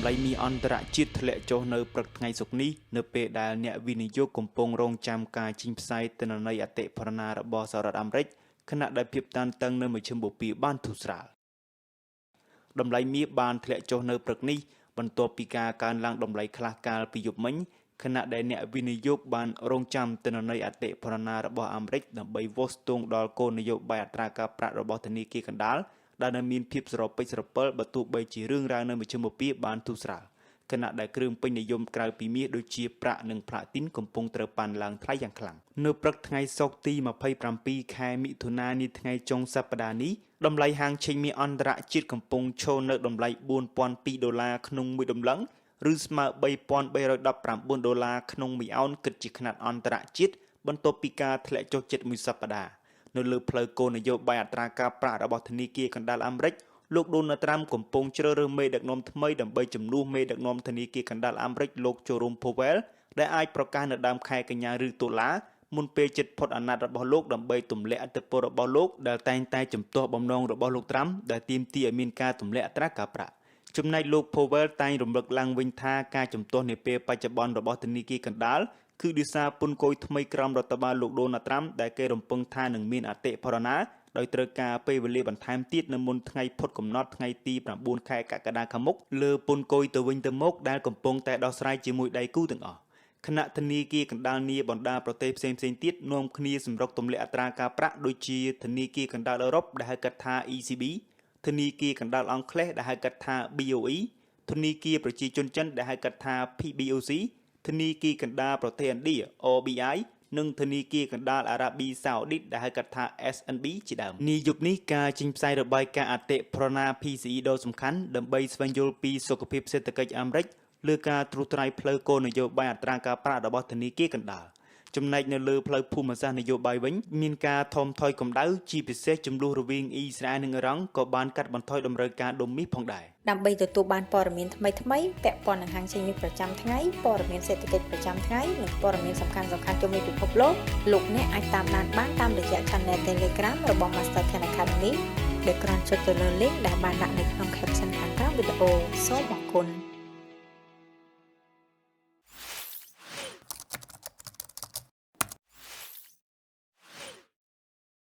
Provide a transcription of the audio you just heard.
តម្លៃមាសអន្តរជាតិធ្លាក់ចុះនៅព្រឹកថ្ងៃសុក្រនេះនៅពេលដែលអ្នកវិនិយោគកំពុងរង់ចាំការចេញផ្សាយទិន្នន័យអតិផរណារបស់សហរដ្ឋអាមេរិកខណៈដែលភាពតានតឹងនៅមជ្ឈិមបូព៌ាបានធូរស្រាលតម្លៃមាសបានធ្លាក់ចុះនៅព្រឹកនេះបន្ទាប់ពីការកើនឡើងតម្លៃខ្លះកាលពីយប់មិញខណៈដែលអ្នកវិនិយោគបានរង់ចាំទិន្នន័យអតិផរណារបស់អាមេរិកដើម្បីវាស់ស្ទង់ដល់គោលនយោបាយអត្រាការប្រាក់របស់ធនាគារកណ្ដាលដែលនៅមានភាពស្រពេចស្រពិលបើទោះបីជារឿងរ៉ាវនៅមជ្ឈិមបូព៌ាបានធូរស្រាលខណៈដែលគ្រឿងពេញនិយមក្រៅពីមាសដូចជាប្រាក់និងផ្លាទីនកំពុងត្រូវប៉ាន់ឡើងថ្លៃយ៉ាងខ្លាំងនៅព្រឹកថ្ងៃសុក្រទី27ខែមិថុនានាថ្ងៃចុងសប្តាហ៍នេះតម្លៃហាងឆេងមាសអន្តរជាតិកំពុងឈរនៅតម្លៃ4002ដុល្លារក្នុងមួយតម្លឹងឬស្មើ3319ដុល្លារក្នុងមួយអោនគិតជាខ្នាតអន្តរជាតិបន្ទាប់ពីការធ្លាក់ចុះជិតមួយសប្តាហ៍នៅលើផ្លូវគោលនយោបាយអត្រាការប្រាក់របស់ធនាគារកណ្ដាលអាមេរិកលោកដូណាល់ត្រាំកំពុងជ្រើសរើសមេដឹកនាំថ្មីដើម្បីជំនួសមេដឹកនាំធនាគារកណ្ដាលអាមេរិកលោកជូរ៉ូមផូវែលដែលអាចប្រកាសនៅដើមខែកញ្ញាឬតុលាមុនពេលជិតផុតអាណត្តិរបស់លោកដើម្បីទម្លាក់ឥទ្ធិពលរបស់លោកដែលតែងតែជំទាស់បំណងរបស់លោកត្រាំដែលទាមទារឲ្យមានការទម្លាក់អត្រាការប្រាក់ចំណែកលោក Powell តែងរំលឹកឡើងវិញថាការជំទាស់នាពេលបច្ចុប្បន្នរបស់ធនាគារកណ្ដាលគឺដោយសារពន្ធគយថ្មីក្រោមរដ្ឋបាលលោកដូណាល់ត្រាំដែលគេរំពឹងថានឹងមានអតិផរណាដោយត្រូវការពេលវេលាបន្ថែមទៀតនៅមុនថ្ងៃផុតកំណត់ថ្ងៃទី9ខែកក្កដាខាងមុខលើពន្ធគយទៅវិញទៅមកដែលកំពុងតែដោះស្រាយជាមួយដៃគូទាំងអស់ខណៈធនាគារកណ្ដាលនាបណ្ដាប្រទេសផ្សេងៗទៀតនាំគ្នាសម្រុកទម្លាក់អត្រាការប្រាក់ដូចជាធនាគារកណ្ដាលអឺរ៉ុបដែលហៅកាត់ថា ECB ធនាគារកណ្ដាលអង់គ្លេសដែលហៅកាត់ថា BOE ធនាគារប្រជាជនចិនដែលហៅកាត់ថា PBOC ធនាគារកណ្ដាលប្រទេសឥណ្ឌា RBI និងធនាគារកណ្ដាលអារ៉ាប៊ីសាអូឌីតដែលហៅកាត់ថា SNB ជាដើមនាយប់នេះការចេញផ្សាយរបាយការណ៍អតិផរណា PCE ដ៏សំខាន់ដើម្បីស្វែងយល់ពីសុខភាពសេដ្ឋកិច្ចអាមេរិកលើការត្រួសត្រាយផ្លូវគោលនយោបាយអត្រាការប្រាក់របស់ធនាគារកណ្ដាលចំណែកនៅលើផ្លូវភូមិសាស្ត្រនយោបាយវិញមានការថមថយកម្ដៅជាពិសេសចំនួនរវាងអ៊ីស្រាអែលនិងអ៊ីរ៉ង់ក៏បានកាត់បន្ថយតម្រូវការដុំមាសផងដែរ ដើម្បីទទួលបានព័ត៌មានថ្មីៗពាក់ព័ន្ធនឹងហាងឆេងមាសប្រចាំថ្ងៃព័ត៌មានសេដ្ឋកិច្ចប្រចាំថ្ងៃនិងព័ត៌មានសំខាន់ៗជុំវិញពិភពលោកលោកអ្នកអាចតាមដានបានតាមរយៈ Channel Telegram របស់ Master Ten Academy ដោយគ្រាន់ចុចទៅលើ link ដែលបានដាក់នៅក្នុង caption ខាងក្រោមវីដេអូសូមអរគុណ។